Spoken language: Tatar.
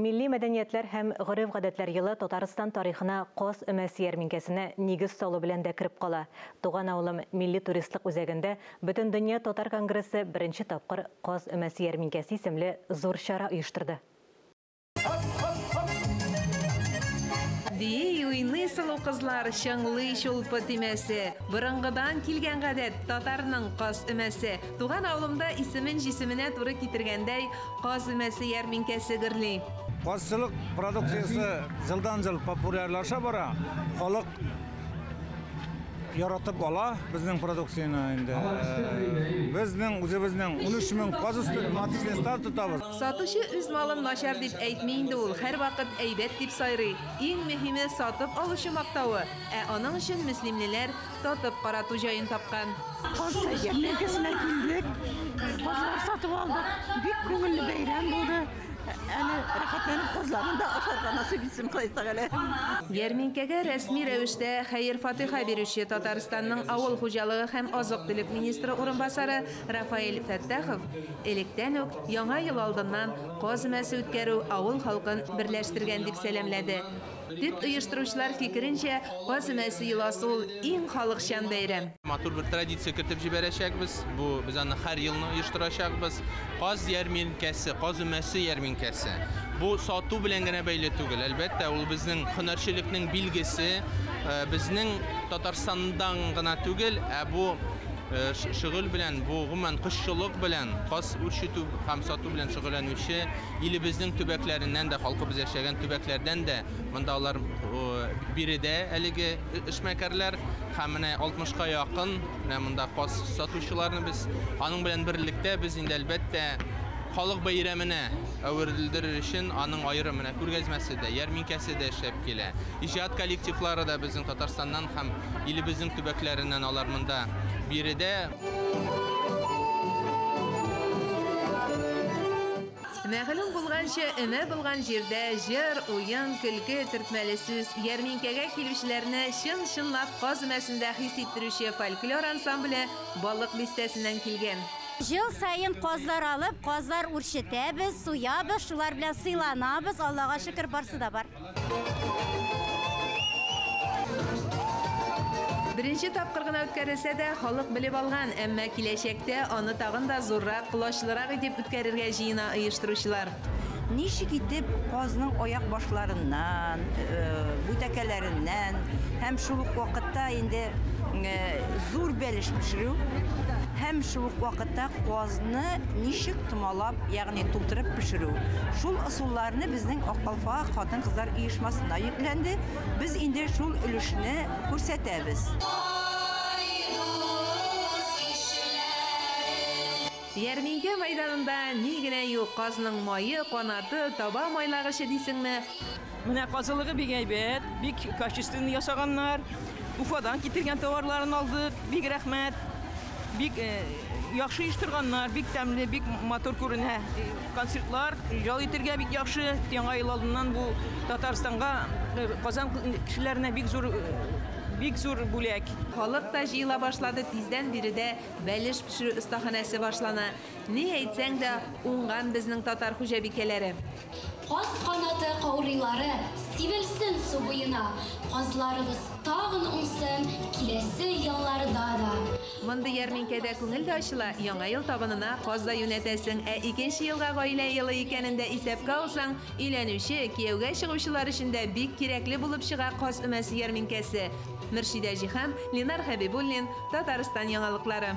Милли мәдәниятләр һәм гореф-гадәтләр елы Татарстан тарихына Каз өмәсе ярминкәсенә нигез салу белән дә кереп кала. Туган авылым милли туристлык үзәгендә Бөтендөнья татар конгрессы беренче тапкыр Каз өмәсе ярминкәсе исемле зур чара оештырды. Бии, уйный сылу кызлар, чыңлый чулпы төймәсе. Борынгыдан килгән гадәт, татарның каз өмәсе. Туган авылымда исемен җисеменә туры китергәндәй, каз өмәсе ярминкәсе гөрли. Казчылык продукциясе елдан-ел популярлаша бара. Халык яратып ала безнең продукцияне инде. Безнең үзебезнең 13 мең каз үстереп, маточный стад тотабыз. Сатучы үз малын начар дип әйтми инде ул, һәрвакыт әйбәт дип сайрый. Иң мөһиме, сатып алучы мактавы. Ә аның өчен мөслимлеләр татып карату җаен тапкан. Каз ярминкәсенә килдек, казлар сатып алдык. Бик күңелле бәйрәм булды. Әле рәхәтләнеп казларны да ашарга насыйп итсен Ходай Тәгалә. Ярминкәгә рәсми рәвештә хәер-фатыйха бирүче Татарстанның авыл хуҗалыгы һәм азык-төлек министры урынбасары Рафаэль Фәттахов электән үк Яңа ел алдыннан каз өмәсе үткәрү авыл халкын берләштергән дип сәламләде. Төп оештыручылар фикеренчә, каз өмәсе йоласы ул иң халыкчан бәйрәм. Матур бер традиция кертеп җибәрәчәкбез. Бу без аны һәр елны оештырачакбыз. Каз ярминкәсе, каз өмәсе ярминкәсе. Бу сату белән генә бәйле түгел. Әлбәттә, ул безнең һөнәрчелекнең билгесе, безнең Татарстандан гына түгел, ә бу шөгыль белән, бу гомумән кошчылык белән, каз үрчетү һәм сату белән шөгыльләнүче илебезнең төбәкләреннән дә, халкыбыз яшәгән төбәкләрдән дә монда алар биредә әлеге эшмәкәрләр һәм менә 60-ка якын менә монда каз сатучыларны без аның белән берлектә без инде әлбәттә халык бәйрәменә әверелдерер өчен аның аерым менә күргәзмәсе дә, ярминкәсе дә эшләп килә. Иҗат коллективлары да безнең Татарстаннан һәм илебезнең төбәкләреннән алар монда биредә. Мәгълүм булганча, өмә булган җирдә җыр, уен, көлке, төртмәле сүз, ярминкәгә килүчеләрне чын-чынлап каз өмәсендә хис иттерүче фольклор ансамбле Балык Бистәсеннән килгән. Ел саен казлар алып, казлар үрчетәбез, суябыз, шулар белән сыйланабыз. Аллага шөкер, барсы да бар. Беренче тапкыр гына үткәрелсә дә, халык белеп алган, әмма киләчәктә аны тагын да зуррак, колачлырак итеп үткәрергә җыена оештыручылар. Ничек итеп казның аяк башларыннан, бүтәкәләреннән һәм шул ук вакытта инде зур бәлеш пешерү һәм шул ук вакытта казны ничек томалап, ягъни тутырып пешерү. Шул ысулларны безнең Ак калфак хатын-кызлар оешмасына йөкләнде. Без инде шул өлешне күрсәтәбез. Ярминкә мәйданында ни генә юк, казның мае, канаты, таба майлагычы дисеңме? Менә казылыгы бик әйбәт, бик качественный ясаганнар. Уфадан китергән товарларын алдык, бик рәхмәт. Бик яхшы оештырганнар, бик тәмле, бик матур күренә. Концертлар, ял итергә бик яхшы. Яңа ел алдыннан бу Татарстанга, Казан кешеләренә бик зур, бик зур бүләк. Халык та җыела башлады, тиздән биредә бәлеш пешерү остаханәсе башлана. Ни әйтсәң дә, уңган безнең татар хуҗабикәләре. Каз канаты каурыйлары сибелсен су буена, казларыбыз тагын уңсын киләсе елларда да. Мондый ярминкәдә күңел дә ачыла, Яңа ел табынына каз да юнәтәсең, ә икенче елга гаилә елы икәнен дә исәпкә алсаң, өйләнүче, кияүгә чыгучылар өчен дә бик кирәкле булып чыга каз өмәсе ярминкәсе. Мөршидә Җиһан, Ленар Хәбибуллин, Татарстан яңалыклары.